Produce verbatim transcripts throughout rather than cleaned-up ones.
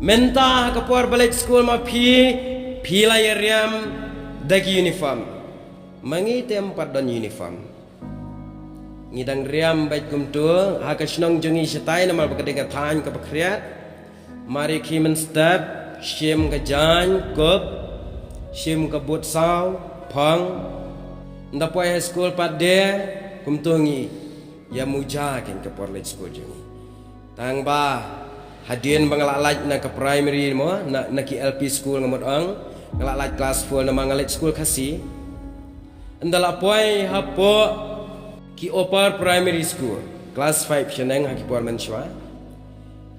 Mynta ha ka por ba leit skul ma phi, phi la ïa riam da ki uniform. Ma ngi te ym pat don uniform. Ngi dang riam beit kumto ha ka shnong jong ngi shatai namar ba ka dei ka thaiñ kaba khriat. Mar ïa khie mynstep, shim ka jaiñ, kup, shim ka boot saw, phong. Ynda poi ha skul pat de, kumto ngi ïa muja kein ka por leit skul jong ngi. Tang ba hadien ba nga la lait na ka primary mo, na, na ki L P school nga mut ong, nga la lait class four namar nga leit skul Khasi. Ynda la poi hapoh ki upper primary school, class five shaneng ha ki por mynshuwa.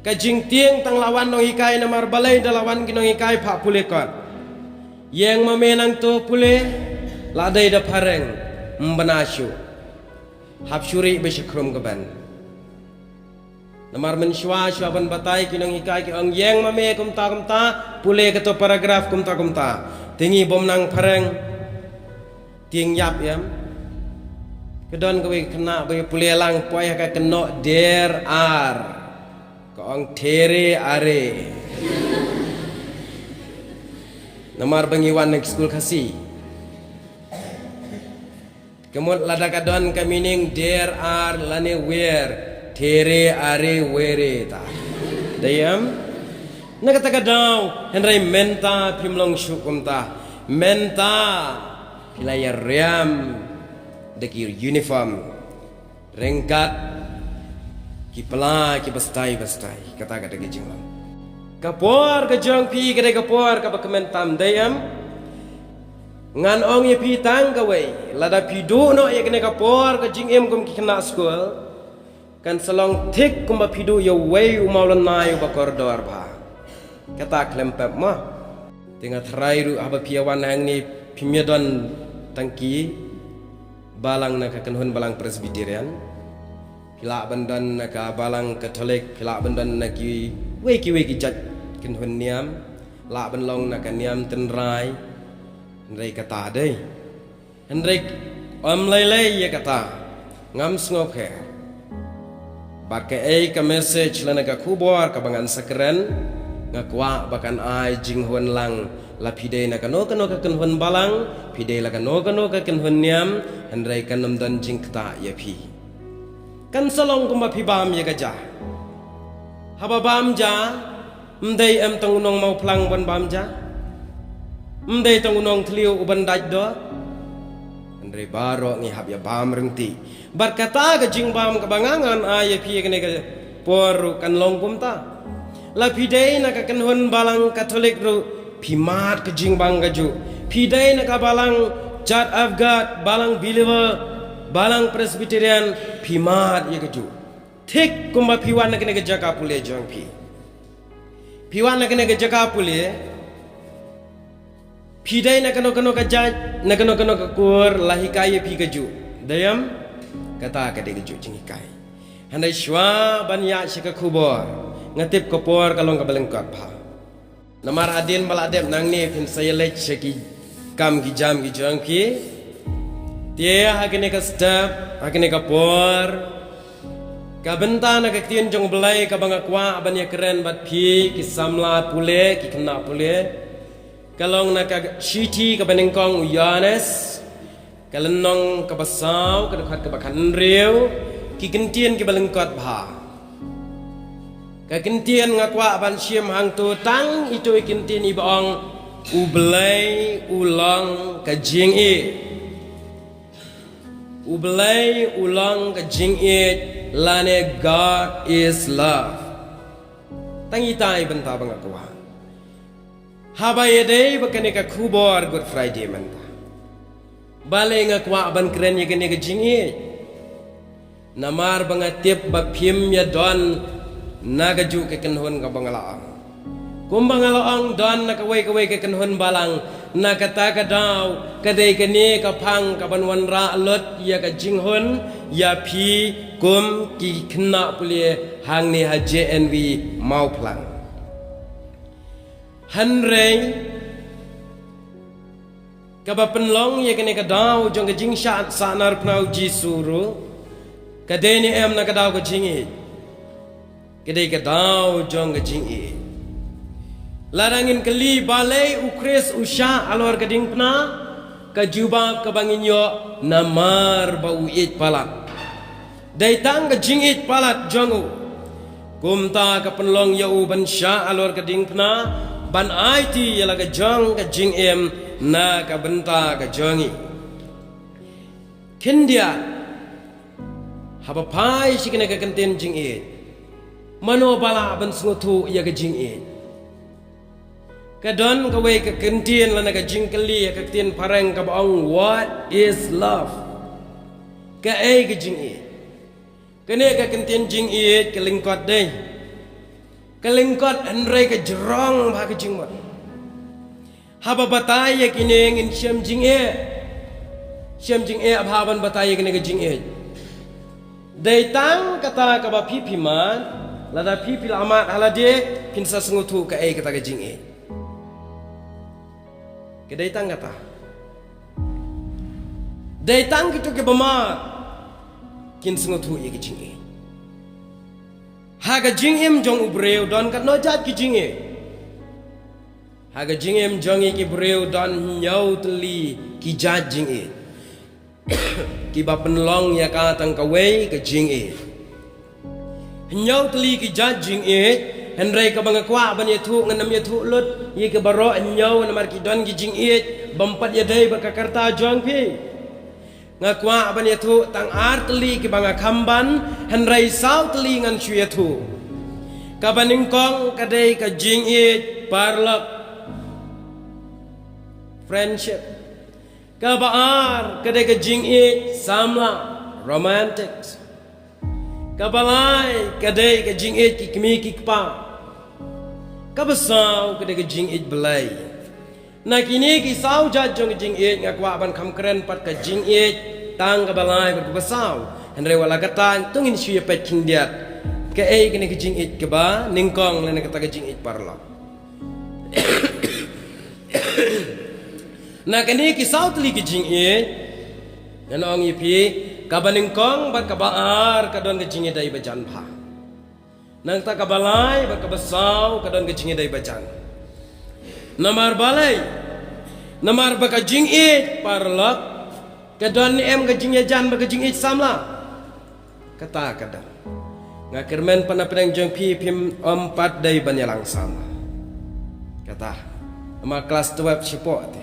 Ka jingtieng tang la wan nonghikai namar balei da la wan ki nonghikai phah pule kot. Ïeng ma me nangto pule, la dei da phareng, ym bna shuh. Hap shu rieh ba sha khrum ka ban. Namar mynshuwa shuwa ban batai ki nonghikai ki ong ïeng ma me kumta kumta, pule kato paragraph kumta kumta. Te ngi bym nang phareng. Tieng ïap ïam. Ka don kawei ka khynnah ba ïa pule lang poi ha ka kynnoh der ar. Ka ong there are. Namar ba ngi wan na ki skul Khasi. Ka mut lada ka don ka meaning der ar lane wer, there are were ta. Dei em? Na kata ka daw, hynrei mynta phim long shuh kumta. Mynta phi la ïa riam da ki uniform. Ryngkat ki pla kiba stai ba stai. Kata ka dei ka jinglong. Ka por ka jong phi ka dei ka por kaba kmen tam, dei em? Ngan ong ïa phi tang kawei, lada phi duh noh ïa kane ka por ka jingim kum ki khynnah skul, kan sa long thik kumba phi duh ïa uwei u mawlynnai uba kordor bha. Kata khlem pep mo. Te nga tharai ruh haba phi ïa wan hangne phim ïa don tang ki balang na ka kynhun balang Presbyterian. Phi lah ban don na ka balang Katholik, phi lah ban don na kiwei kiwei ki jait kynhun niam. Lah ban long na ka niam tynrai. Hynrei kata dei. Hynrei ym lei lei ïa kata. Ngam sngewkher. Bad kaei ka message lane ka khubor kaba ngan sa kren, nga kwah ba kan ai jinghun lang, la phi dei na kano kano ka kynhun balang, phi dei la kano kano ka kynhun niam, hynrei kan ym don jingktah ïa phi. Kan sa long kumba phi bam ïa ka ja. Haba bam ja, ym dei em tang u nongmawphlang ban bam ja. Ym dei tang u nongthliew u ban dait doh. Hynrei baroh ngi hap ïa bam ryntih. Bad kata ka jingbam kaba nga ngan ai ïa phi kane ka por ruh kan long kumta. La phi dei na ka kynhun balang Katholik ruh, phi mad ka jingbam kajuh. Phi dei na ka balang Church of God, balang Believer, balang Presbyterian, phi mad ïa kajuh. Thik kumba phi wan na kane ka jaka pule jong phi. Phi wan na kane ka jaka pule. Phi dei na kano kano ka jait, na kano kano ka kur, la hikai ïa phi kajuh. Dei em? Kata ka dei kajuh jinghikai. Hynrei shuwa ban ïaid sha ka khubor, nga tip ka por ka long kaba lyngkot bha. Namar hadien ba la dep nangne phin sa ïaleit sha ki kam ki jam ki jong ki. Te ha kane ka step, ha kane ka por, ka bynta na ka ktien jong U Blei kaba nga kwah ban ïakren bad phi ki samla pule, ki khynnah pule, ka long na ka shithi kaba nyngkong u Ïoannis, ka lynnong kaba saw, ka dkhot kaba khathynriew, ki kyntien kiba lyngkot bha. Ka kyntien nga kwah ban shim hangto tang ito i kyntien iba ong U Blei u long ka jingïeit. U Blei u long ka jingïeit lane God is love. Tang ita i bynta ba nga kwah. Haba ïadei bad kane ka khubor Good Friday mynta. Balei nga kwah ban kren ïa kane ka jingïeit? Namar ba nga tip ba phim ïa don na kajuh ka kynhun kaba nga la ong. Kumba nga la ong don na kawei kawei ka kynhun balang, na kata ka daw ka dei kane ka phang kaban wanrah lut ïa ka jinghun ïa phi kum ki khynnah pule hangne ha J N V Mawphlang. Hynrei kaba pynlong ïa kane ka daw jong ka jingshad sahnarphna u Jisu ruh ka dei ne em na ka daw ka jingïeit? Ka dei ka daw jong ka jingïeit. Lada ngin kylli balei u Khrist u shah halor ka diengphna, ka jubab kaba ngin ïoh namar ba u ïeit palat. Dei tang ka jingïeit palat jong u. Kumta ka pynlong ïa u ban shah halor ka diengphna, ban aiti ïa la ka jong ka jingim na ka bynta ka jong ngi. Khyndiat, haba phai sha kane ka kyntien jingïeit, mano ba lah ban sngewthuh ïa ka jingïeit? Ka don kawei ka kyntien lane ka jingkylli ha ka ktien phareng kaba ong, "What is love?" Kaei ka jingïeit? Kane ka kyntien jingïeit ka lyngkot dei, ka lyngkot hynrei ka jrong bha ka jingmut. Haba batai ïa kine ngin shem jingeh. Shem jingeh bha ban batai ïa kane ka jingïeit. Dei tang kata kaba phi phi mad, lada phi phi la mad ha lade, phin sa sngewthuh kaei kata ka jingïeit. Ka dei tang kata. Dei tang kito kiba mad kin sngewthuh ïa ka jingïeit. Ha ka jingim jong u briew don katno jait ki jingïeit. Ha ka jingim jong ngi ki briew don hynñiew tylli ki jait jingïeit. Kiba pynlong ïa ka tang kawei ka jingïeit. Hynñiew tylli ki jait jingïeit, hynrei kaba nga kwah ban ïathuh, ngan ym ïathuh lut ïa ki baroh hynñiew namar ki don ki jingïeit bym pat ïadei bad ka karta jong phi. Nga kwah ban ïathuh tang ar tylli kiba nga kham ban, hynrei saw tylli ngan shu ïathuh. Kaba nyngkong ka dei ka jingïeit paralok. Friendship. Kaba ar ka dei ka jingïeit samla, romantics. Kaba lai ka dei ka jingïeit ki kmie ki kpa. Kaba saw ka dei ka jingïeit Blei. Na kine ki saw jait jong ka jingïeit nga kwah ban kham kren pat ka jingïeit tang kaba lai bad kaba saw. Hynrei wat la katta to ngin shu ïa peit khyndiat. Kaei kane ka jingïeit kaba nyngkong lane kata ka jingïeit paralok. Na kane ki saw tylli ki jingïeit, ngan ong ïa phi, kaba nyngkong bad kaba ar ka don ka jingïadei bajan bha. Nangta kaba lai bad kaba saw ka don ka jingïadei bajan. Namar balei? Namar ba ka jingïeit paralok ka don em ka jingïajan bad ka jingïeit samla? Kata ka don. Nga kyrmen pat na pdeng jong phi, phim ym pat dei ban ïalang samla. Kata. Namar klas twelve shapoh te,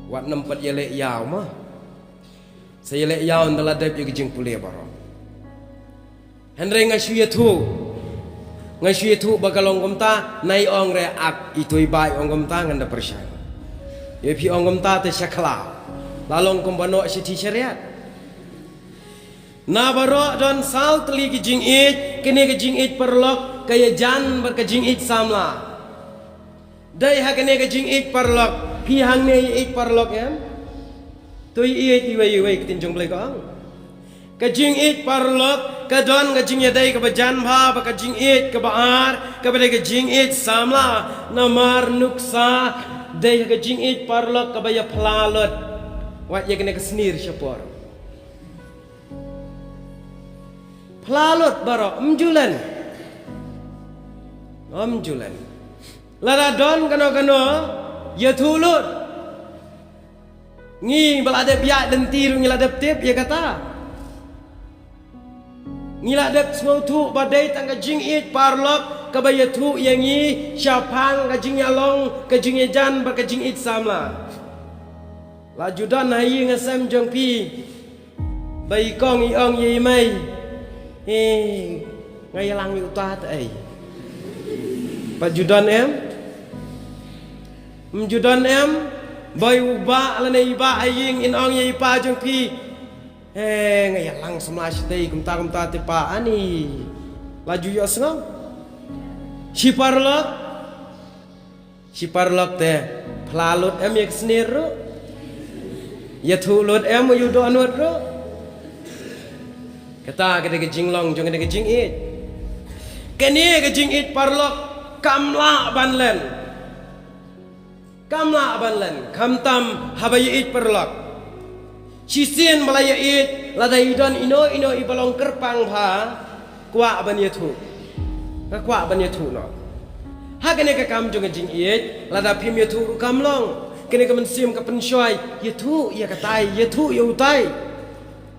wat nym pat ïaleh ïaw ma. Sa ïaleh ïaw ynda la dep ïa ka jingpule baroh. Hynrei nga shu ïathuh. Nga shu ïathuh ba ka long kumta, nai ong re ak ithuh i bai ong kumta ngan da pyrshang. Ïa phi ong kumta te sha khlaw. La long kumba noh shithi shariat. Na baroh don saw tylli ki jingïeit, kane ka jingïeit paralok ka ïajan bad ka jingïeit samla. Dei ha kane ka jingïeit paralok, phi hangne ïeit paralok em? To ïeit iwei iwei ka ktien jong Blei ka ong. Ka jingïeit paralok ka don ka jingïadei kaba jan bha bad ka jingïeit kaba ar, kaba dei ka jingïeit samla. Namar nuksa dei ha ka jingïeit paralok kaba ïa phla lut. Wat ïa kane ka snier sha por. Phla lut baroh, ym ju len. Ym ju len. Lada don kano kano, ïathuh lut. Ngi ba la dep ïaid lynti ruh ngi la dep tip ïa kata. Ngi la dep sngewthuh ba dei tang ka jingïeit paralok kaba ïathuh ïa ngi shaphang ka jingïalong, ka jingïajan bad ka jingïeit samla. La ju don ha ïing ha sem jong phi ba i kong i ong ïa i mei, "Eh, nga ïalang ïa uta te ei." Pat ju don em? Ym ju don em? Ba i u bah lane i bah ha ïing in ong ïa i pa jong phi, "Eh, nga ïalang samla shatei kumta kumta te pa ani." La ju ïohsngew? Shi paralok? Shi paralok te phla lut em ïa ka snier ruh? Ïathuh lut em ïa u dohnud ruh? Kata ka dei ka jinglong jong kane ka jingïeit. Kane ka jingïeit paralok kam lah ban len. Kam lah ban len, khamtam haba ïeit paralok. Shisien ba la ïeit, lada i don ino ino iba long kyrpang bha, kwah ban ïathuh. Ka kwah ban ïathuh noh. Ha kane ka kam jong ka jingïeit, lada phim ïathuh ruh kam long. Kane ka mynsiem ka pynshoi, ïathuh ïa katai, ïathuh ïa utai.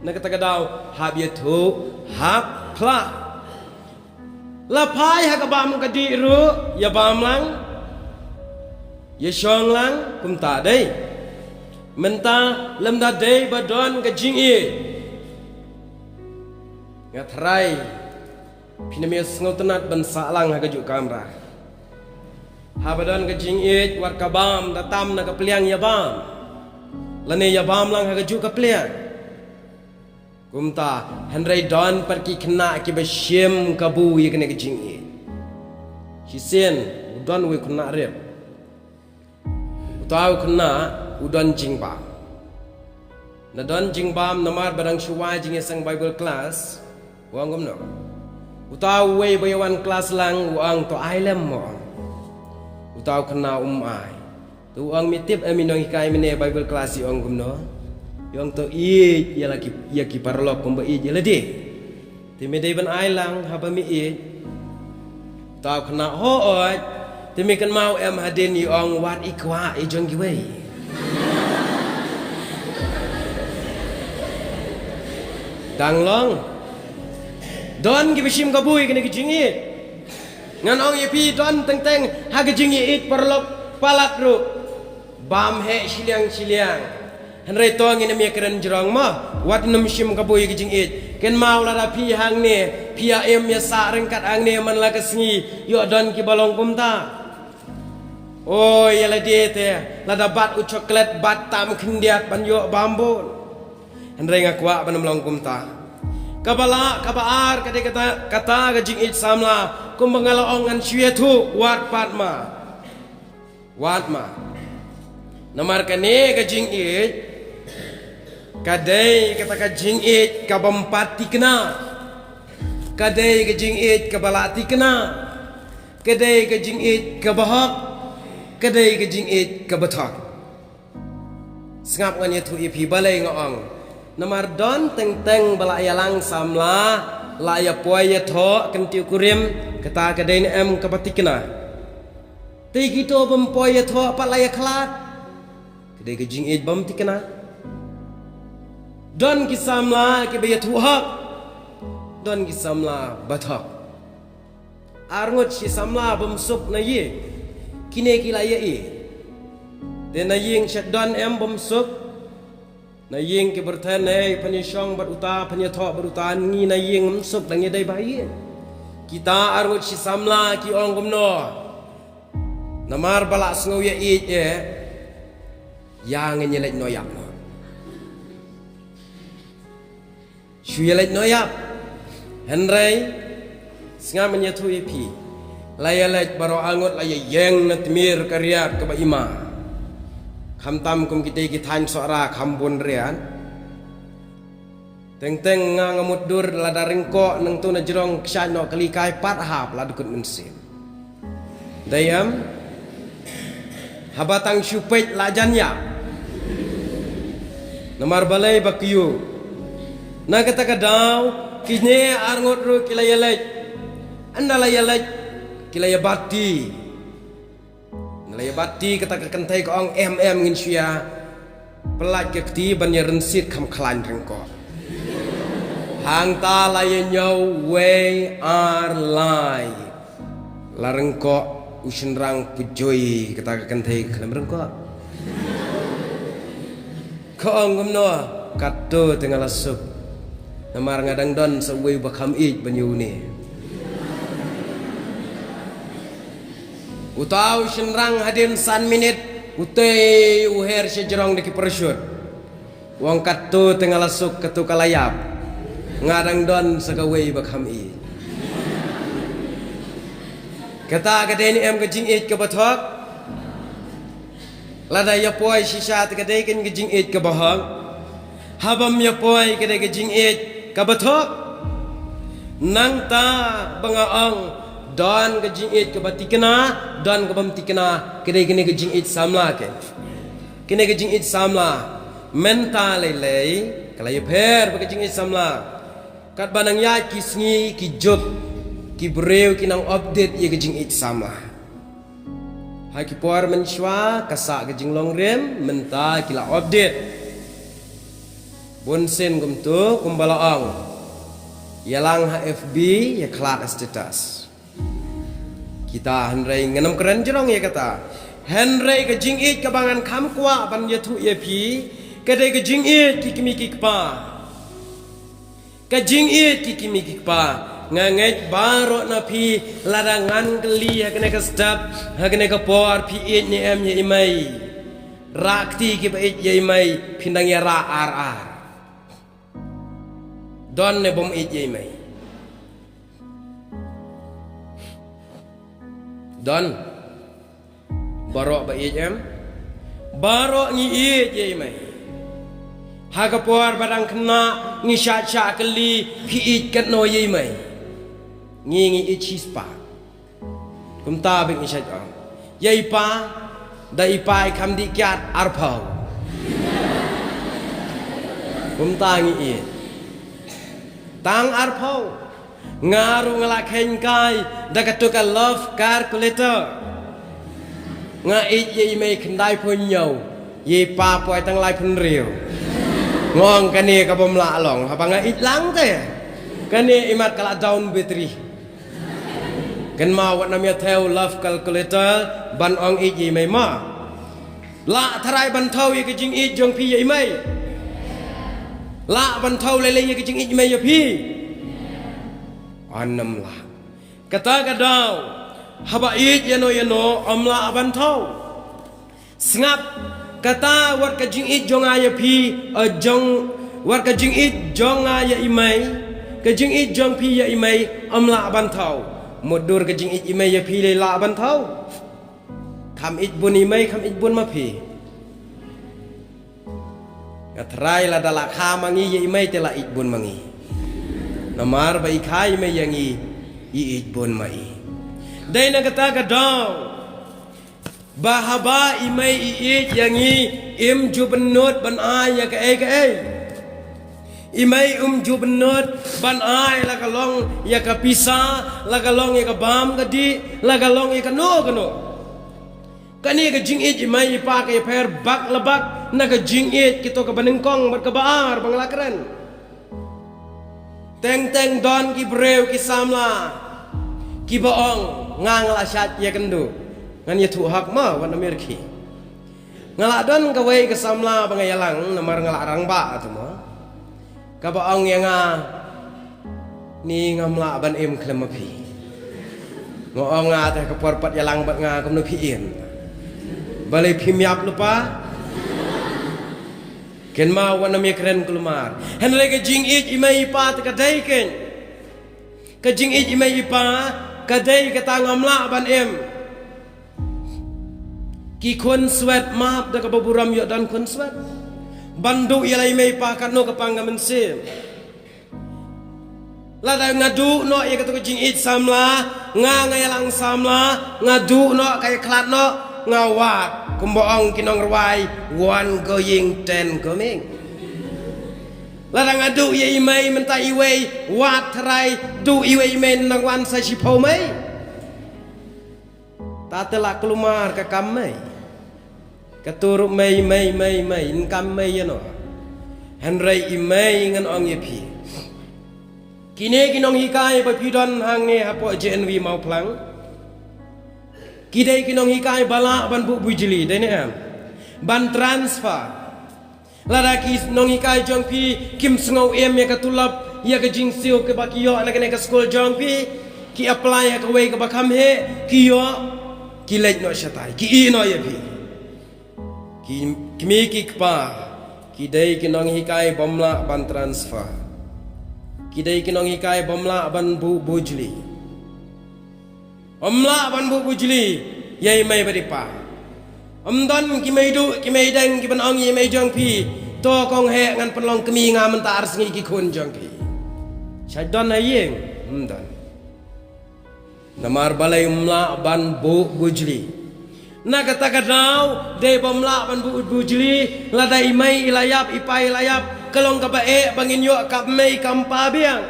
Na kata ka daw, hap ïathuh, hap phla. La phai ha ka bam ka dih ruh, ïa bam lang, ïa shong lang, kumta dei. Mynta, lymda dei ba don ka jingïeit. Nga tharai, phi nym ïa sngewtynnat ban sah lang ha kajuh ka kamra. Haba don ka jingïeit, wat ka bam, da tam na ka pliang ïa bam. Lane ïa bam lang ha kajuh ka pliang. Kumta, hynrei don pat ki khynnah kiba shim kabu ïa kane ka jingïeit. Shisien, u don uwei u khynnah rit. Uta u khynnah, u don jingbam. Na don jingbam namar ba dang shu wai jingïaseng Bible class, u ong kumno. Uta uwei ba ïa wan class lang, u ong to ai lem mo. Uta u khynnah um ai. To u ong me tip em i nonghikai mynne Bible class i ong kumno. I ong to ïeit ïa la ki, ïa ki paralok kumba ïeit ïa lade. Te me dei ban ai lang haba me ïeit. Uta u khynnah hooid. Te me kynmaw em hadien i ong wat i kwah i jong kiwei. Dang long. Don kiba shim kabu ïa kane ka jingïeit. Ngan ong ïa phi don teng teng ha ka jingïeit paralok palat ruh. Bam heh shiliang shiliang. Hynrei to ngin ym ïakren jrong mo. Wat nym shim kabu ïa ka jingïeit. Kynmaw lada phi hangne, phi ïa im ïa sah ryngkat hangne man la ka sngi, ïoh don kiba long kumta. O ïa lade te, lada bat u chocolate bat tam khyndiat ban ïoh bam bun. Hynrei nga kwah ban ym long kumta. Kaba lah, kaba ar, ka dei kata, kata ka jingïeit samla, kumba nga la ong ngan shu ïathuh, wat pat ma. Wat ma. Namar kane ka jingïeit, ka dei kata ka jingïeit kabym pat thikna. Ka dei ka jingïeit kaba la thikna. Ka dei ka jingïeit kaba hok. Ka dei ka jingïeit kaba thok. Sngap ngan ïathuh ïa phi balei nga ong. Namar don teng teng ba la ïalang samla, la ïa poi ïathoh, kyntiew kurim, kata ka dei ne em kaba thikna. Te kito bym poi ïathoh pat la ïa khlad. Ka dei ka jingïeit bym thikna. Don ki samla kiba ïathuh hok. Don ki samla ba thok. Ar ngut shi samla bym suk na ïing. Kine ki la ïa i. Te na ïing shet don em bym suk. Na ïing ki byrthen hei pynïashong bad uta pynïathoh bad uta ngi na ïing ym suk dang ïadei ba ïing. Kita ar ngut shi samla ki ong kumno. Namar ba la sngew ïa ïeit eh. Ïa ngin ïa leit noh ïap noh. Shu ïa leit noh ïap. Hynrei sngap ngan ïathuh ïa phi. La ïa leit baroh ar ngut la ïa ïeng na tmier ka riat kaba ima. Khamtam kum kita ki thaiñ Sohra kham bun riat. Teng teng nga nga mutdur lada ryngkoh nangtu na jrong kshaid noh kali kai pat hap la dkut mynsiem. Dei em? Haba tang shu peit la jan ïap. Namar balei ba kyiuh. Na kata ka daw kine ar ngut ruh ki la ïa leit. Ynda la ïa leit ki la ïa bat ti. Nga la ïa bat ti kata ka kynthei ka ong em em ngin shu ïa pyllait ka kti ban ïa rynsied kham khlaiñ ryngkoh. Hangta la ïa ñiew wei ar lai. La ryngkoh u shynrang pujoi kata ka kynthei ka khlem ryngkoh. Ka ong kumno, katto te nga la suk. Namar nga dang don sa uwei uba kham ïeit ban ïa une. Uta u shynrang hadien san minit, utei u her sha jrong da ki parachute. U ong katto te nga la suk, katto ka la ïap. Nga dang don sa kawei ba kham ïeit. Kata ka dei ne em ka jingïeit kaba thok. Lada ïa poi shisha te ka dei ka jingïeit kaba hok. Haba ym ïa poi ka dei ka jingïeit kaba thok. Nangta ba nga ong don ka jingïeit kaba thikna, don kabym thikna, ka dei kane ka jingïeit samla ke. Kane ka jingïeit samla mynta lei lei ka la ïapher bad ka jingïeit samla. Katba nang ïaid ki sngi ki juk ki briew ki nang update ïa ka jingïeit samla. Ha ki por mynshuwa ka sah ka jinglong rim, mynta ki la update. Bun sien kumto kumba la ong, ïalang ha F B, ïakhlad ha status. Kita hynrei ngan ym kren jrong ïa kata. Hynrei ka jingïeit kaba ngan kham kwah ban ïathuh ïa phi ka dei ka jingïeit ki kmie ki kpa. Ka jingïeit ki kmie ki kpa. Nga ngeit baroh na phi lada ngan kylli ha kane ka step, ha kane ka por phi ïeit ne em ïa i mei. Rah kti kiba ïeit ïa i mei, phin dang ïarah ar ar. Don ne bym ïeit ïa i mei? Don. Baroh ba ïeit em? Baroh ngi ïeit ïa i mei. Ha ka por ba dang khynnah ngi shah shah kylli phi ïeit katno ïa i mei. Ngi ngi ïeit shispah. Kumta beit ngi shah ong. Ïa i pa, da i pa i kham dih kiad arphew. Kumta ngi ïeit. Tang arphew. Nga ruh nga la kheiñ kai da kato ka love calculator. Nga ïeit ïa i mei khyndai phew hynñiew, ïa i pa poi tang lai phew hynriew. Nga ong kane ka bym lah long, haba nga ïeit lang te. Kane imat ka la down battery. Kynmaw wat nym ïa thew love calculator ban ong ïeit ïa i mei ma. Lah tharai ban thew ïa ka jingïeit jong phi ïa i mei? Lah ban thew lei lei ïa ka jingïeit i mei ïa phi? Ym lah. Kata ka daw, haba ïeit ïano ïano ym lah ban thew. Sngap, kata wat ka jingïeit jong nga ïa phi, eh, jong, wat ka jingïeit jong nga ïa i mei, ka jingïeit jong phi ïa i mei ym lah ban thew. Mutdur ka jingïeit i mei ïa phi lei lah ban thew. Kham ïeit bun i mei, kham ïeit bun ma phi? Nga tharai lada la kha ma ngi ïa i mei te la ïeit bun ma ngi. Namar ba i kha i mei ïa ngi, i ïeit bun ma i. Dei na kata ka daw ba haba i mei i ïeit ïa ngi, im ju bynnud ban ai ïa kaei kaei. I mei um ju bynnud ban ai la ka long ïa ka pisa, la ka long ïa ka bam ka dih, la ka long ïa kano kano. Kane ka jingïeit i mei i pa ka ïapher bak la bak na ka jingïeit kito kaba nyngkong bad kaba ar ba nga la kren. Teng teng don ki briew ki samla kiba ong, nga nga la shait ïakynduh. Ngan ïathuh hok ma wat na mir khi. Nga la don kawei ka samla ba nga ïalang namar nga la rangbah tu ma. Kaba ong ïa nga, ni ngam lah ban im khlem ma phi. Nga ong nga te ka por pat ïalang bad nga kumno phi im. Balei phim ïap lypa? Kynmaw wat nym ïakren kulmar. Hynrei ka jingïeit i mei i pa te ka dei keiñ. Ka jingïeit i mei i pa ka dei kata ngam lah ban im. Ki khun swet map da kaba burom ïoh don khun swet. Ban duh ïa la i mei i pa katno ka pang ka mynsiem. Lada nga duh noh ïa kato ka jingïeit samla, nga nga ïalang samla, nga duh noh ka ïakhlad noh, nga wad kumba ong ki nongrwai, one going, ten coming. Lada nga duh ïa i mei mynta iwei, wad tharai, duh iwei i mei nang wan sa shiphew mei. Ta te la kulmar ka kam mei. Ka tur mei, mei, mei, mei, yn kam mei ïano. Hynrei i mei ngan ong ïa phi. Kine ki nonghikai ba phi don hangne hapoh J N V Mawphlang. Ki dei ki nonghikai ba lah ban buh bujli, dei ne em? Ban transfer. Lada ki nonghikai jong phi kim sngew im ïa ka tulop, ïa ka jingsiew kaba ki ïoh na kane ka skul jong phi, ki apply ha kawei kaba kham heh, ki ïoh, ki leit noh shatai, ki ïeh noh ïa phi. Ki kmie ki kpa, ki dei ki nonghikai bym lah ban transfer. Ki dei ki nonghikai bym lah ban buh bujli. Ym lah ban buh bujli ïa i mei bad i pa. Ym don ki mei duh, ki mei deng, ki ban ong ïa i mei jong phi, to kong heh ngan pynlong kmie nga mynta ar sngi ki khun jong phi. Shait don ha ïing, ym don. Namar balei ym lah ban buh bujli? Na kata ka daw, dei bym lah ban buh bujli, lada i mei i la ïap, i pa i la ïap, ka long kaba eh ba ngin ïoh kam mei kam pa biang.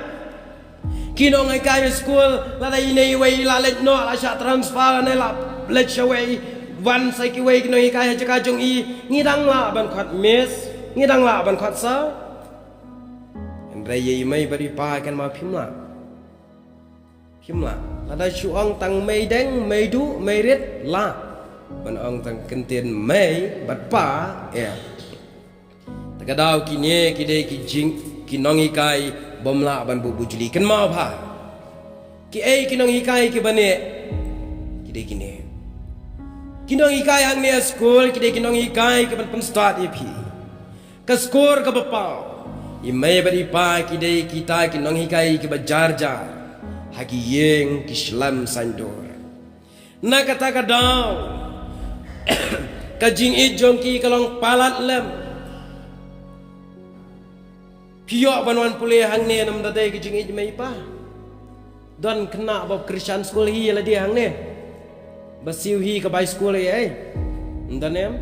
Ki nonghikai skul, lada ine iwei i la leit noh, la shah transfer ne la leit shawei, Ban sa kiwei ki nonghikai ha jaka jong i, ngi dang lah ban khot miss, ngi dang lah ban khot sir. Hynrei ïa i mei bad i pa kynmaw phim lah. Phim lah. Lada shu ong tang mei deng, mei duh, mei rit, lah. Ban ong tang kyntien mei bad pa, eh. Te ka daw kine ki dei ki jing, ki nonghikai bym lah ban buh bujli. Kynmaw bha. Kiei ki nonghikai kiba neh? Ki dei kine. Ki nonghikai hangne ha skul ki dei ki nonghikai kiban pynstad ïa phi. Ka skur kaba paw, i mei bad i pa ki dei kita ki nonghikai kiba jar jar ha ki ïing ki shlem saiñdur. Na kata ka daw, ka jingïeit jong ki ka long palat lem. Phi ïoh ban wan pule hangne, nam da dei ka jingïeit mei pa. Don khynnah ba Christian school hi ïa lade hangne. Ba siew hi ka bai school ei ei. Ynda nem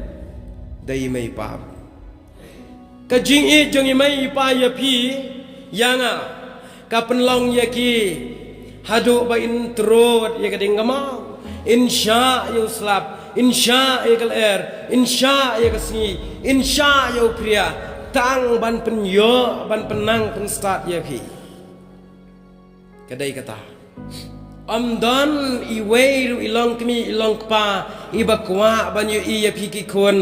dei mei pa. Ka jingïeit jong i mei i pa ïa phi, ïa nga, ka pynlong ïa ki haduh ba in trud ïa ka ding ka maw, in shah ïa u slap, in shah ïa ka lyer, in shah ïa ka sngi, in shah ïa u phria, tang ban pynïoh, ban pynnang pynstad ïa phi. Ka dei kata. Ym don iwei ruh i long kmie i long kpa iba kwah ban ïohi ïa phi ki khun.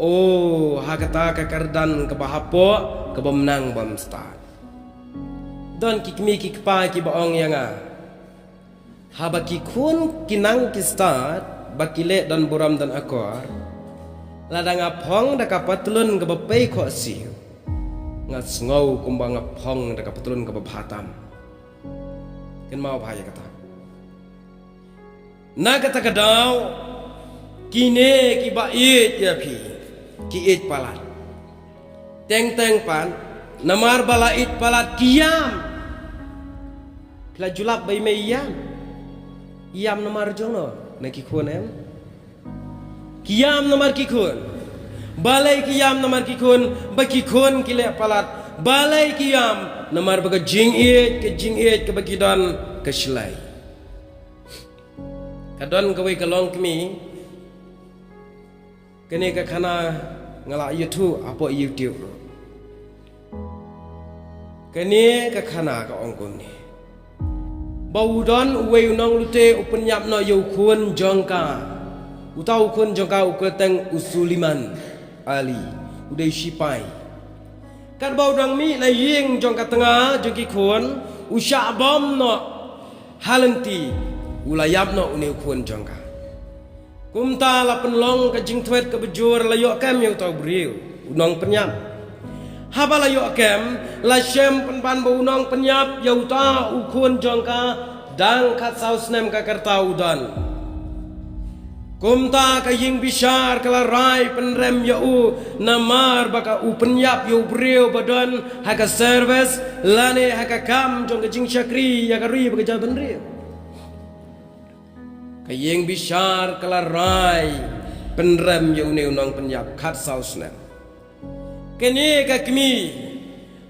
Oh, ha kata ka kyrdan kaba hapoh, kaba ym nang bym stad. Don ki kmie ki kpa kiba ong ïa nga, haba ki khun ki nang ki stad, ba ki leh don burom don akor, lada nga phong da ka patlun kaba pei khohsiew, nga sngew kumba nga phong da ka patlun kaba bha tam. Kynmaw bha ïa kata. Na kata ka daw, kine kiba ïeit ïa phi, ki ïeit palat. Teng teng pat, namar ba la ïeit palat ki ïam. Phi la ju lap ba i mei i ïam. I ïam namar jong no, na ki khun em. Ki ïam namar ki khun. Balei ki ïam namar ki khun? Ba ki khun ki leh palat. Balei ki ïam? Namar ba ka jingïeit, ka jingïeit kaba ki don ka shlei. Ka don kawei ka longkmie. Kane ka khana nga la ïathuh hapoh YouTube ruh. Kane ka khana ka ong kumne. Ba u don uwei u nonglute u pynïap noh ïa u khun jong ka. Uta u khun jong ka u kyrteng u Suliman Ali. U dei u sipai. Katba u dang mih na ïing jong ka tnga jong ki khun, u shah bom noh ha lynti, u la ïap noh une u khun jong ka. Kumta la pynlong ka jingthwet kaba jur, la ïoh kem ïa uta u briew, u nongpynïap. Haba la ïoh kem, la shem pynban ba u nongpynïap ïa uta u khun jong ka, dang khatsaw snem ka rta u don. Kumta ka ïing bishar ka la rai pynrem ïa u, namar ba ka u pynïap ïa u briew ba don ha ka service lane ha ka kam jong ka jingshakri ïa ka ri bad ka jaitbynriew. Ka ïing bishar ka la rai pynrem ïa une u nongpynïap khatsaw snem. Kane ka kmie,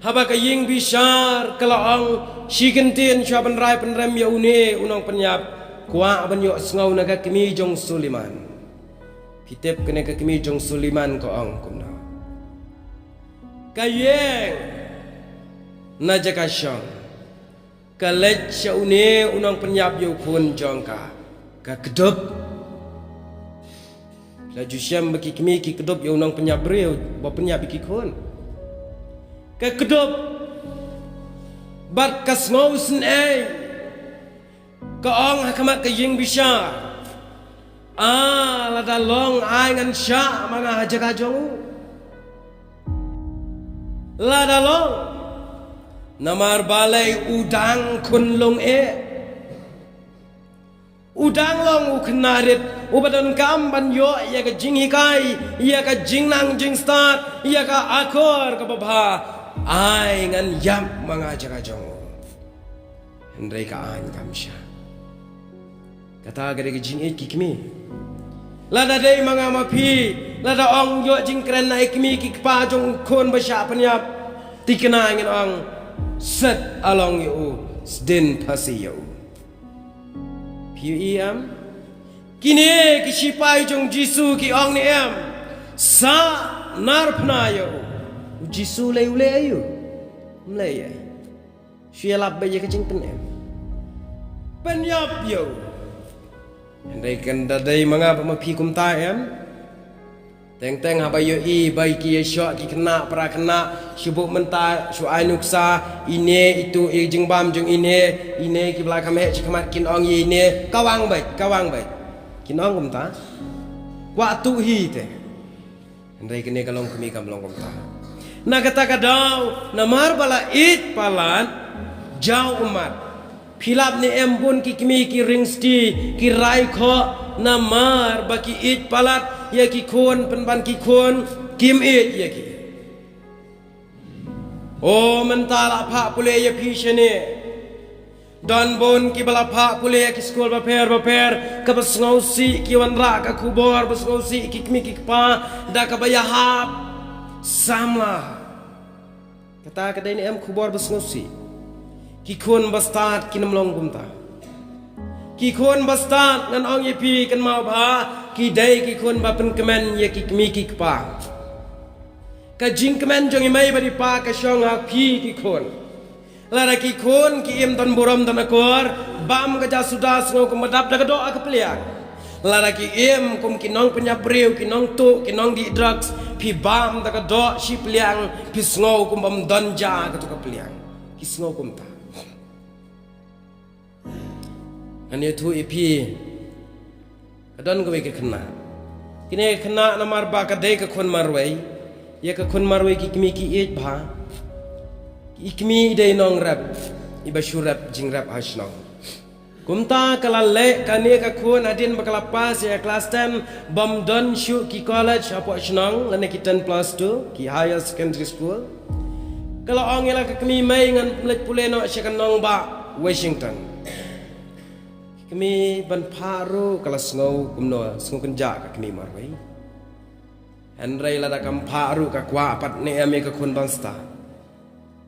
haba ka ïing bishar ka la ong shi kyntien shuwa ban rai pynrem ïa une u nongpynïap, kwah ban ïohsngew na ka kmie jong Suliman. Phi tip kane ka kmie jong Suliman ka ong kumno? Ka ïeng na jaka shong. Ka leit sha une u nongpynïap ïa u khun jong ka. Ka kdup. La ju shem ba ki kmie ki kdup ïa u nongpynïap briew ba pynïap ïa ki khun. Ka kdup. Bad ka sngew sngewsih. Ka ong ha khmat ka ïing bishar. Ah, lada long ai ngan shah ma nga ha jaka jong u. Lada long. Namar balei u dang khun lung eh. U dang long u khynnah rit, uba donkam ban ïoh ïa ka jinghikai, ïa ka jingnang jingstad, ïa ka akor kaba bha. Ai ngan ïap ma nga ha jaka jong u. Hynrei ka aiñ kam shah. Kata ka dei ka jingïeit ki kmie. Lada dei ma nga ma phi, lada ong ïoh jingkren na i kmie ki kpa jong u khun ba shah pynïap. Thikna ngin ong, set along ïa u, sdien phasi ïa u. Phi ïohi em? Kine ki shipai jong Jisu ki ong ne em, sa narphna ïa u. U Jisu lei u lei aïu? Mlei ai. Shu ïalap ba ïa ka jingpynim. Pynïap ïa u. Hynrei kan da dei ma nga ba ma phi kumta em. Teng teng haba ïohi ba ki ïa shoh ki khynnah para khynnah, shu buh mynta shu ai nuksa, ine itu i jingbam jong ine, ine ki ba la kham heh shi khmat kin ong ïa ine, ka wang beit, ka wang beit. Kin ong kumta. Kwah tuh hi te. Hynrei kane ka long kmie kam long kumta. Na kata ka daw, namar ba la ïeit palat, jaw ummat. Phi lap ne em bun ki kmie ki ring sti, ki rai khoh, namar ba ki ïeit palat ïa ki khun, pynban ki khun kim ïeit ïa ki. O mynta la phah pule ïa phi shane. Don bun ki ba la phah pule ïa ki skul bapher bapher, kaba sngewsih ki wanrah ka khubor, ba sngewsih ki kmie ki kpa da kaba ïahap samla. Kata ka dei ne em khubor ba sngewsih? Ki khun bastad kin ym long kumta. Ki khun bastad ngan ong ïa phi kynmaw bha, ki dei ki khun ba pynkmen ïa ki kmie ki kpa. Ka jingkmen jong i mei bad i pa ka shong ha phi ki khun. Lada ki khun ki im don burom don akor, bam ka ja suda, sngew kumba dap da ka doh ha ka pliang. Lada ki im kum ki nongpynïap briew, ki nongtuh, ki nongdih drugs, phi bam da ka doh shi pliang, phi sngew kum bym don ja katu ka pliang. Ki sngew kumta. Ngan ïathuh ïa phi. Ka don kawei ka khynnah. Kine ka khynnah namar ba ka dei ka khun marwei. Ïa ka khun marwei ki kmie ki ïeit bha. I kmie i dei nongrep, iba shu rep jingrep ha shnong. Kumta ka la leh kane ka khun hadien ba ka la pass ïa ka class ten, bym don shuh ki college hapoh shnong lane ki ten plus two, ki higher secondary school. Ka la ong ïa la ka kmie, mei, ngan leit pule noh sha ka nongbah Washington. Ka kmie ban phah ruh ka la sngew kumno, sngew kynjah ka kmie marwei. Hynrei lada kam phah ruh ka kwah pat ne em ïa ka khun ban stad.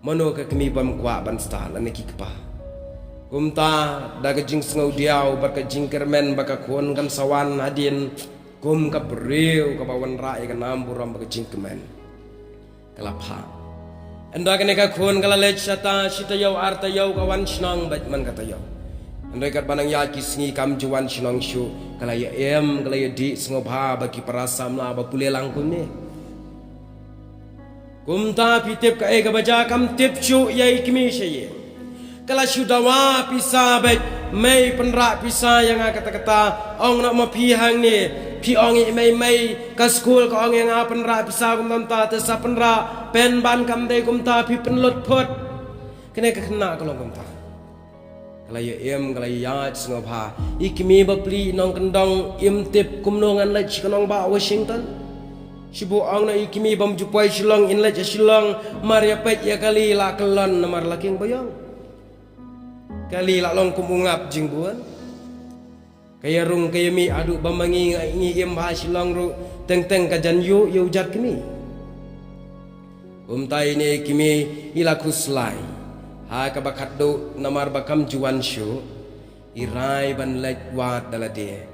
Mano ka kmie bym kwah ban stad lane ki kpa? Kumta da ka jingsngew diaw bad ka jingkyrmen ba ka khun kan sa wan hadien kum ka briew kaba wanrah ïa ka nam burom bad ka jingkmen, ka la phah. Ynda kane ka khun ka la leit shata, shi taïew ar taïew ka wan shnong beit man ka taïew. Hynrei katba nang ïaid ki sngi kam ju wan shnong shuh, ka la ïa im, ka la ïa dih sngewbha ba ki para samla ba pule lang kumne. Kumta phi tip kaei kaba jia? Kam tip shuh ïa i kmie sha ïing. Ka la shu dawa pisa beit, mei pynrah pisa ïa nga kata kata, ong noh ma phi hangne, phi ong ïa i mei, mei, ka skul ka ong ïa nga pynrah pisa kumta kumta, te sa pynrah, pynban kam dei kumta, phi pynlut phut. Kane ka khynnah ka long kumta. Ka la ïa im, ka la ïa ïaid sngewbha. I kmie bapli nongkyndong im tip kumno ngan leit sha ka nongbah Washington. Shu buh ong na i kmie bym ju poi Shillong, in leit sha Shillong, mar ïa peit ïa kali la kyllon namar la kieng baïong. Kali la long kum u ngap jingbun. Ka ïa rung ka ïa mih haduh ba ma ngi, ngi im ha Shillong ruh teng teng ka jan ïuh ïa u jait kmie. Kumta ine i kmie i la khuslai. Ha kaba khatduh namar ba kam ju wan shuh, i rai ban leit wad da lade.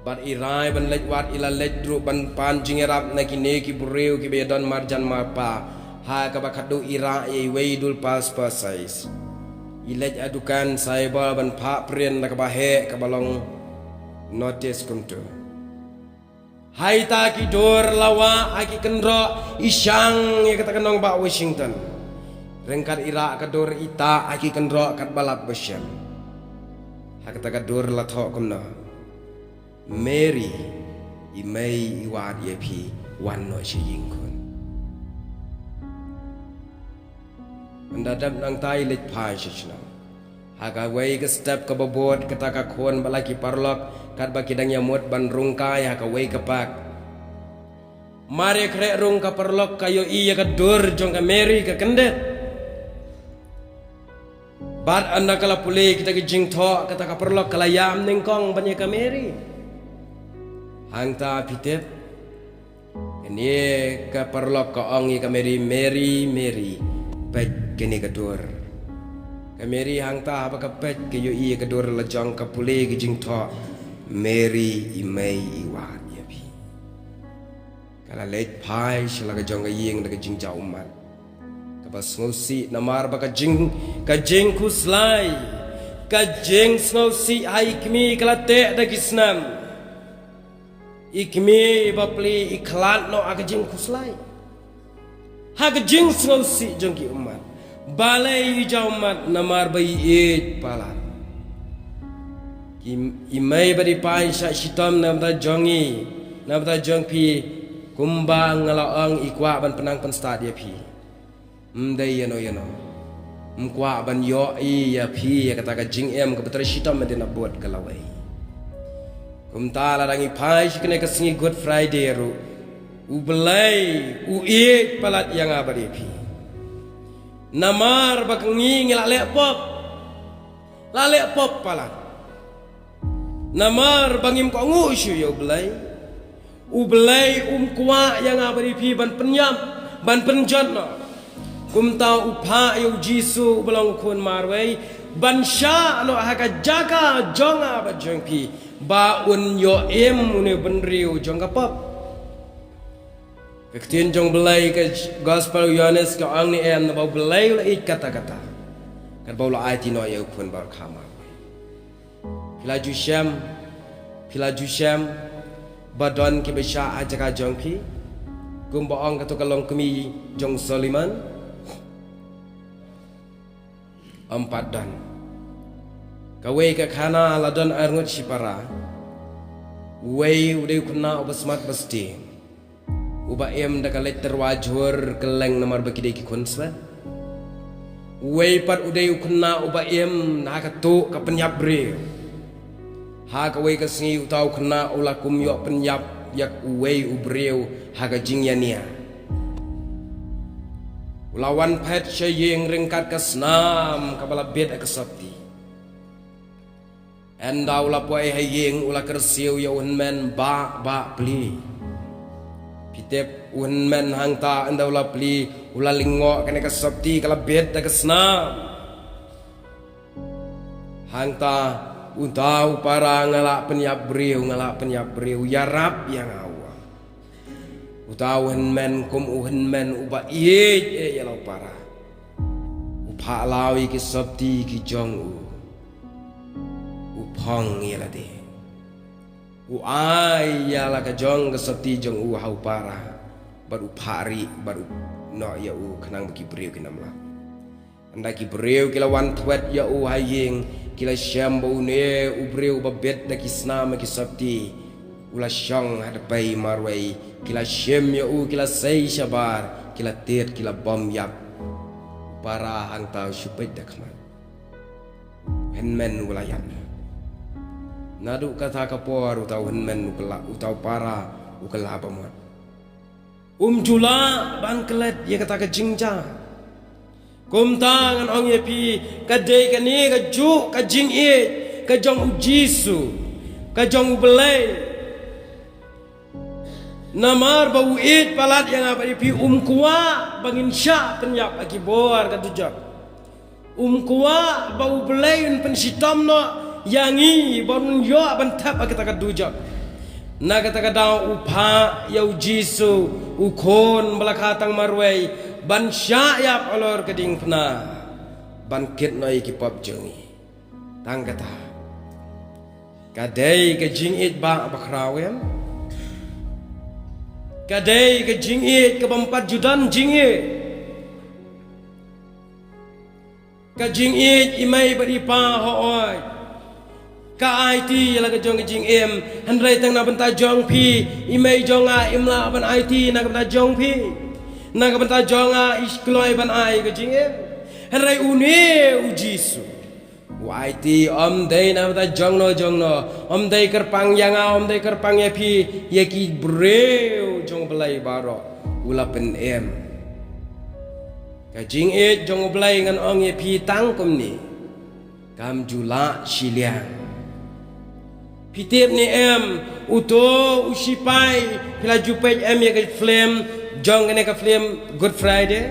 Bad i rai ban leit wad, i la leit ruh ban pan jingïarap na kine ki briew kiba ïadon marjan marpa. Ha kaba khatduh i rah ïa iwei i dulpa spur size. I leit ha dukan cyber ban phah print na kaba heh kaba long notice kumto. Ha ita ki dur la wah ha ki kynroh, i shang ïa kata ka nongbah Washington. Ryngkat i rah ka dur, i tah ha ki kynroh katba lap ba shem. Ha kata ka dur la thoh kumno: Mary, i mei i wad ïa phi, wan noh sha ïing khun. Ynda dep nangta i leit phai sha shnong. Ha kawei ka step kaba bud, kata ka khun bad la ki paralok katba ki dang ïamut ban rung kai ha kawei ka park. Mar ïa khreh rung ka paralok ka ïohi ïa ka dur jong ka Mary ka kyndit. Bad ynda ka la pule kita ki jingthoh, kata ka paralok ka la ïam nyngkong ban ïa ka Mary. Hangta phi tip, kane ka paralok ka ong ïa ka Mary, Mary, Mary, peit kane ka dur. Ka Mary hangta haba ka peit ka ïohi ïa ka dur la jong, ka pule ki jingthoh. Mary i mei i wad ïa phi. Ka la leit phai sha la ka jong ka ïing da ka jingjaw ummat kaba sngewsih, namar ba ka jing, ka jingkhuslai, ka jingsngewsih ha i kmie ka la teh da ki snam. I kmie ba plie i khlad noh ha ka jingkhuslai, ha ka jingsngewsih jong ki ummat. Balei i jaw ummat? Namar ba i ïeit palat. I, i mei bad i pa i shah shitom na bynta jong ngi, na bynta jong phi. Kumba nga la ong, i kwah ban pynang pynstad ïa phi. Ym dei ïano ïano. Ym kwah ban ïohi ïa phi ïa kata ka jingim kaba trei shitom hadien ba bud ka lawei. Kumta lada ngi phai sha kane ka sngi Good Friday ruh, U Blei u ïeit palat ïa nga bad ïa phi. Namar ba ka ngi ngi la leh pop. La leh pop palat. Namar ba ngim kohnguh shuh ïa U Blei. U Blei um kwah ïa nga bad ïa phi ban pynïap, ban pynjot noh. Kumta u phah ïa U Jisu uba long u khun marwei ban shah noh ha ka jaka jong nga bad jong phi, ba un ïoh im une u bynriew jong ka pop. Ka ktien jong U Blei, ka Gospel u Ïohannes ka ong ne em, naba U Blei u la ïeit katta katta, katba u la aiti noh ïa u khun ba u kha marwei. Phi la ju shem, phi la ju shem ba don kiba shah ha jaka jong phi, kumba ong kato ka longkmie jong u Solomon? Ym pat don. Kawei ka khana la don arngut shipara. Uwei u dei u khynnah uba smat ba stieng, uba im da ka leit tyrwa jhur kylleng namar ba ki dei ki khun swet. Uwei pat u dei u khynnah uba im ha ka tuh ka pynïap briew. Ha kawei ka sngi uta u khynnah u la kum ïoh pynïap ïa uwei u briew ha ka jingïania. U la wan phet sha ïing ryngkat ka snam kaba la bit ha ka sopti. Ynda u la poi ha ïing u la kyrsiew ïa u hynmen, "Bah, bah, plie." Phi tip, u hynmen hangta ynda u la plie u la lyngngoh kane ka sopti ka la bit da ka snam. Hangta uta u para, "Nga la pynïap briew, nga la pynïap briew, ïarap ïa nga," u ong. Uta u hynmen kum u hynmen uba ïeit ïa la u para, u phah law ïa ki sopti ki jong u, u phong ïa lade, u ai ïa la ka jong ka sopti jong u ha u para, bad u phah rieh bad u noh ïa u khnang ba ki briew kin ym lap. Ynda ki briew ki la wan thwet ïa u ha ïing, ki la shem ba une u briew ba bit da ki snam ha ki sopti u la shong ha dpei marwei. Ki la shim ïa u, ki la sei shabar, ki la tied, ki la bom ïap. U para hangta u shu peit da khmat. U hynmen u la ïap. Naduh kata ka por uta u hynmen u kylla, uta u para u kylla ba mut. Um ju lah ban klet ïa kata ka jingjia. Kumta ngan ong ïa phi, ka dei kane kajuh ka jingïeit ka jong U Jisu, ka jong U Blei. Namar ba u ïeit palat ïa nga bad ïa phi, um kwah ba ngin shah pynïap ha ki bor ka dujok. Um kwah ba U Blei un pynshitom noh ïa ngi ba un ïoh ban thep ha kata ka dujok. Na kata ka daw u phah ïa U Jisu, u khun ba la kha tang marwei, ban shah ïap halor ka diengphna, ban kit noh ïa ki pop jong ngi. Tang kata. Ka dei ka jingïeit ba, ba khraw em? Ka dei ka jingïeit kaba ym pat ju don jingïeit? Ka jingïeit i mei bad i pa, hooid, ka aiti ïa la ka jong ka jingim. Hynrei tang na bynta jong phi, i mei jong nga im lah ban aiti na ka bynta jong phi. Na ka bynta jong nga i kloi ban ai ka jingim. Hynrei une U Jisu u aiti, ym dei na ka bynta jongno jongno, ym dei kyrpang ïa nga, ym dei kyrpang ïa phi, ïa ki briew jong U Blei baroh u la pynim. Ka jingïeit jong U Blei ngan ong ïa phi tang kumne, kam ju lah shiliang. Phi tip ne em, uto u sipai, phi la ju peit em ïa ka film jong kane ka film Good Friday?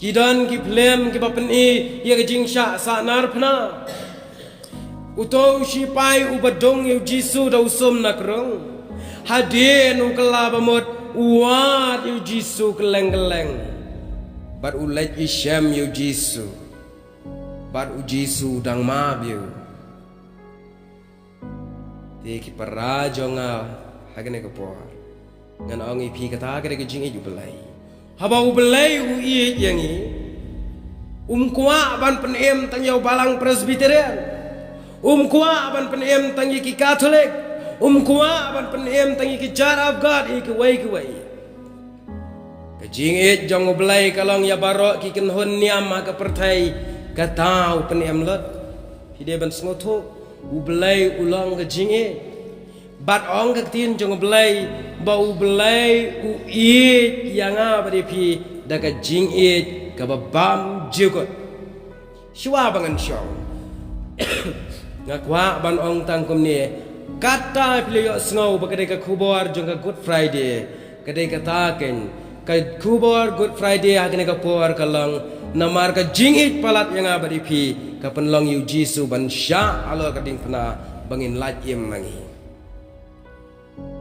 Ki don ki film kiba pyni ïa ka jingshah sahnarphna. Uto u shipai uba dung ïa u Jisu da u sum na krung, hadien u kylla ba mut u wad ïa u Jisu kylleng kylleng. Bad u leit ïashem ïa u Jisu. Bad u Jisu u dang map ïa u. Te ki para jong nga, ha kane ka por, ngan ong ïa phi, kata ka dei ka jingïeit U Blei. Haba U Blei u ïeit ïa ngi, um kwah ban pynim tang ïa u Balang Presbyterian. Um kwah ban pynim tang ïa ki Katholik. Um kwah ban pynim tang ïa ki Church of God, ïa kiwei kiwei. Ka jingïeit jong U Blei ka long ïa baroh ki kynhun niam ha ka pyrthei, kata u pynim lut. Phi dei ban sngewthuh, U Blei u long ka jingïeit. Bad ong ka ktien jong U Blei ba U Blei u ïeit ïa nga bad ïa phi da ka jingïeit kaba bymjukut. Shuwa ba ngan shong, nga kwah ban ong tang kumne, kata phi la ïohsngew ba ka dei ka khubor jong ka Good Friday, ka dei kata keiñ. Ka khubor Good Friday ha kane ka por ka long namar ka jingïeit palat ïa nga bad ïa phi, ka pynlong ïa u Jisu ban shah halor ka diengphna ba ngin lait im ma ngi.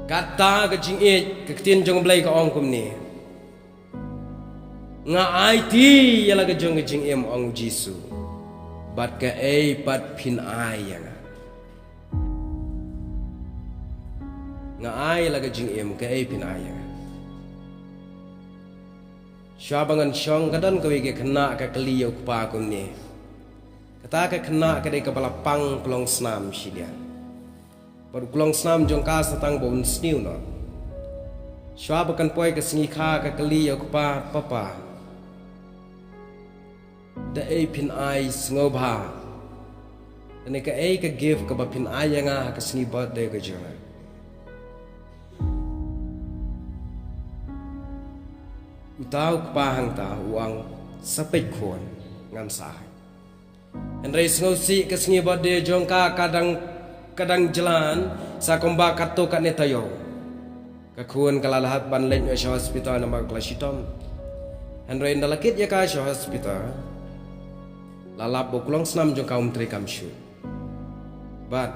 Kata ka jingïeit, ka ktien jong U Blei ka ong kumne. Nga aiti ïa la ka jong ka jingim, ong u Jisu, bad kaei pat phin ai ïa nga. Nga ai ïa la ka jingim, kaei phin ai ïa nga. Shuwa ba ngan shong ka don kawei ka khynnah ka kylli ïa u kpa kumne. Kata ka khynnah ka dei kaba la pang klongsnam shiliang. Bad u klongsnam jong ka sa tang ba un sniew noh. Shuwa ba kan poi ka sngi kha ka kylli ïa u kpa, Papa, da ei phin ai sngewbha? Kane kaei ka gift kaba phin ai ïa nga ha ka sngi birthday ka jong nga? Uta u kpa hangta u ong, sa peit khun, ngan sa ai. Hynrei sngewsih ka sngi birthday jong ka ka dang, ka dang jlan, sa kumba katto katne taïew. Ka khun ka la lah ban leit noh sha hospital namar ka la shitom. Hynrei ynda la kit ïa ka sha hospital, la lap ba u klongsnam jong ka um treikam shuh. Bad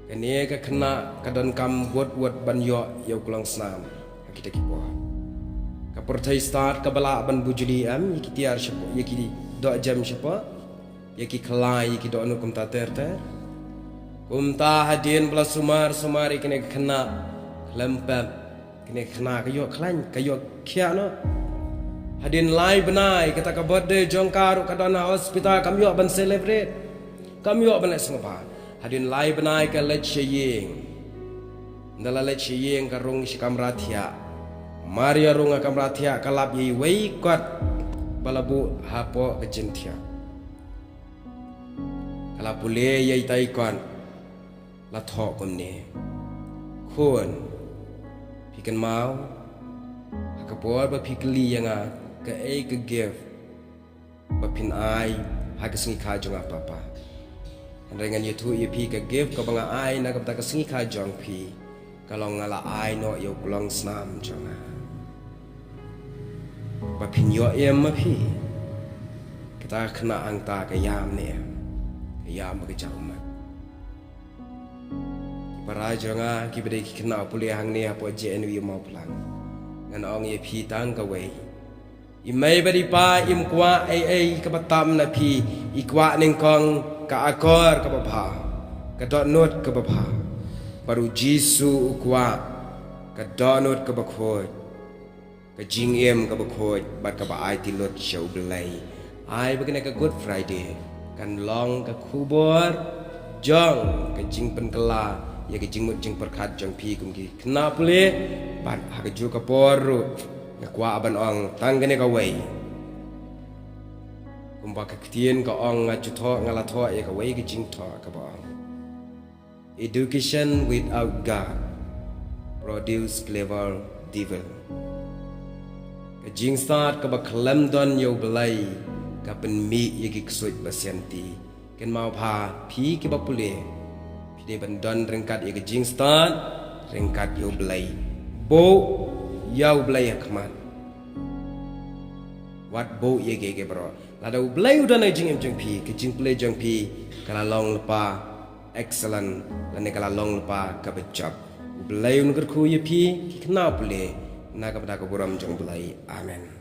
kane ka khynnah ka donkam wut wut ban ïoh ïa u klongsnam ha kita ki por. Ka pyrthei stad kaba lah ban bujli em, ïa ki tiar shapoh, ïa ki dohjem shapoh, ïa ki khlai, ïa ki dohnud kumta ter ter. Kumta hadien ba la sumar sumar ïa kane ka khynnah, khlem pep, kane ka khynnah ka ïoh khlaiñ, ka ïoh khiah noh. Hadien lai bnai, kata ka birthday jong ka ruh ka don ha hospital, kam ïoh ban celebrate, kam ïoh ban leh sngewbha. Hadien lai bnai ka leit sha ïing. Ynda la leit sha ïing ka rung sha kamra thiah. Mar ïa rung ha kamra thiah ka lap ïa iwei i kot ba la buh hapoh ka jingthiah. Ka la pule ïa ita i kot, la thoh kumne, khun, phi kynmaw ha ka por ba phi kylli ïa nga kaei ka gift ba phin ai ha ka sngi kha jong nga, Papa? Hynrei ngan ïathuh ïa phi, ka gift kaba nga ai na ka bynta ka sngi kha jong phi ka long nga la ai noh ïa u klongsnam jong nga ba phin ïoh im ma phi. Kata ka khynnah hangta ka ïam ne em? Ka ïam ba ka jaw ummat. Ki para jong nga kiba dei ki khynnah pule hangne hapoh J N V Mawphlang, ngan ong ïa phi tang kawei. I mei bad i pa im kwah ei ei kaba tam na phi, i kwah nyngkong ka akor kaba bha, ka dohnud kaba bha. Bad u Jisu u kwah ka dohnud kaba khuid, ka jingim kaba khuid bad kaba aiti lut sha U Blei. Ai ba kane ka Good Friday kan long ka khubor jong ka jingpynkylla ïa ka jingmut jingpyrkhat jong phi kum ki khynnah pule. Bad ha kajuh ka por ruh nga kwah ban ong tang kane kawei. Kumba ka ktien ka ong, nga ju thoh, nga la thoh ïa kawei ka jingthoh kaba ong, "Education without God produce clever devil." Ka jingstad kaba khlem don ïa U Blei ka pynmih ïa ki ksuid ba sianti. Kynmaw bha phi kiba pule, phi dei ban don ryngkat ïa ka jingstad ryngkat ïa U Blei. Buh ïa U Blei ha khmat. Wat buh ïa kiei kiei baroh. Lada U Blei u don ha ka jingim jong phi, ka jingpule jong phi ka la long lypa excellent, lane ka la long lypa kaba jop. U Blei un kyrkhu ïa phi ki khynnah pule na ka bynta ka burom jong U Blei. Amen.